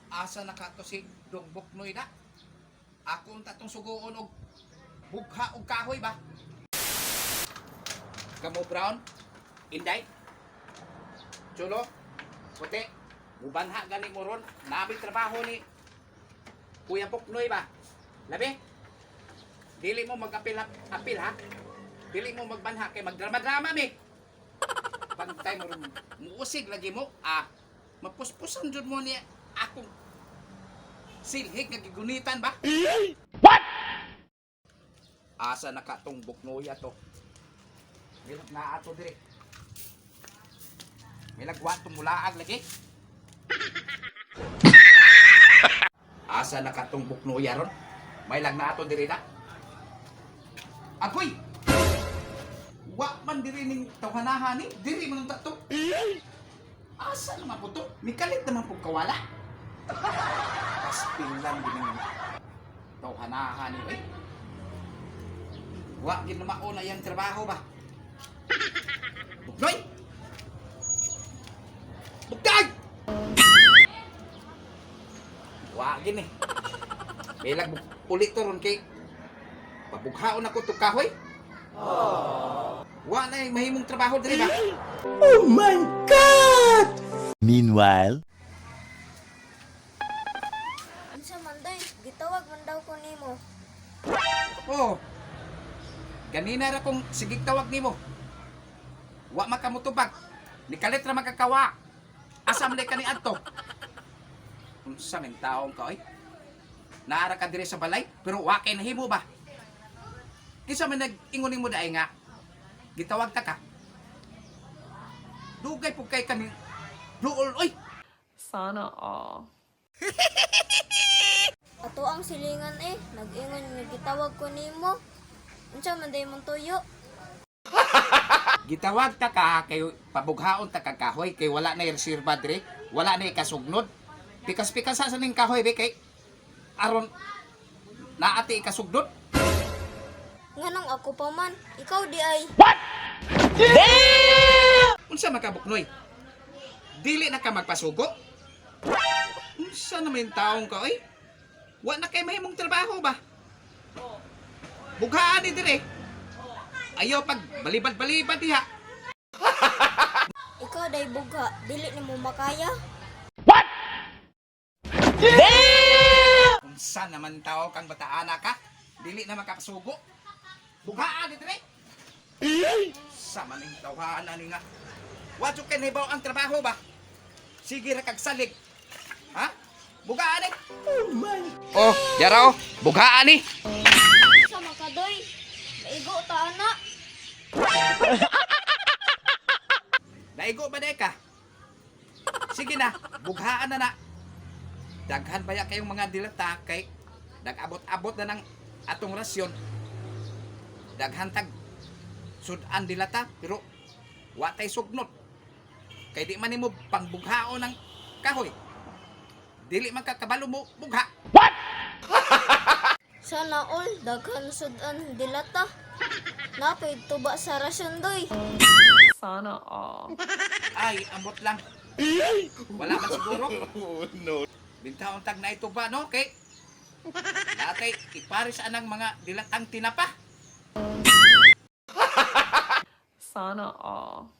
Asa na ka to si Dong Buknoy na? Ako unta tong suguon og bugha og kahoy ba? Kamo Brown, Inday, Chulo, Puti, mubanha gani mo ron, nabi trabaho ni Kuya Buknoy ba? Labi? Dili mo mag-apil apil ha? Dili mo magbanha kay magdrama-drama mi. Pantay mo ron, muusig lagi mo, ah, mapuspusan jud mo ni akong silhig nga gigunitan ba? What? Asa na ka tong buknoya to? Milag na ato dire. Milagwa tong mulaag lagi. Asa na ka tong buknoya ron? May lag na ato dire na. Agoy! Wa man diri ning tawhanahan ni, diri man ang to. Asa naman po to? Mikalit naman po kawala. Paspilan din ang tawhanahan ni. Eh. Wa gid na mauna yang trabaho ba? Buknoy! Buktay! Wa gid ni. Bilag ulit to ron kay pabughaon ako to kahoy. Wa na yung mahimong trabaho diri ba? Meanwhile, Unsa man day, gitawag man daw ko nimo. Oh. Ganina ra kong sigig tawag nimo. Wa makamutubag. Nikalit ra magkakawa. Asa man ka ni adto? Unsa man taong ka oy? Naara ka diri sa balay pero wa kay nahimo ba? Kinsa man nag-ingon nimo daay nga gitawag ta ka? Dugay pud kay kani duol oy. Sana all. Ato ang silingan eh, nag-ingon nga gitawag ko nimo. Unsa man day mong tuyo? Gitawag ta ka kay pabughaon ta ka kahoy kay wala na reserva dire, wala na ikasugnod. Pikas-pikas sa ning kahoy be kay aron naati ikasugnod. Nganong ako pa man, ikaw di ay. Unsa makabuknoy? Dili na ka magpasugo? Unsa naman yung taong ka oy? Wa na kay mahimong trabaho ba? Bughaan ni dire. Ayaw pag balibad-balibad diha. Ikaw day bugha, dili nimo makaya. Unsa naman tao kang bataana ka? Dili na makapasugo. Bughaan ni dire. Sa maning tawhana ni nga. Wa jud kay nahibaw ang trabaho ba? Sige ra kag salig. Ha? Bughaan ni. Oh my. Oh, yara oh. Bughaan ni. Unsa man ka doy? Maigo ta ana. Naigo ba day ka? Sige na, bughaan na na. Daghan baya kayong mga dilata kay nag-abot-abot na ng atong rasyon. Daghan tag sudan dilata pero wa tay sugnot. Kay di man nimo pangbughaon ng kahoy. Dili man ka kabalo mo bugha. Sana all daghan sudan dilata. Napay tuba sa rasyon doy. Sana all. Ay, ambot lang. Wala man siguro. No. Bintaon tag na ito ba, no? Kay, natay, iparis anang mga dilatang tinapa. Sana all.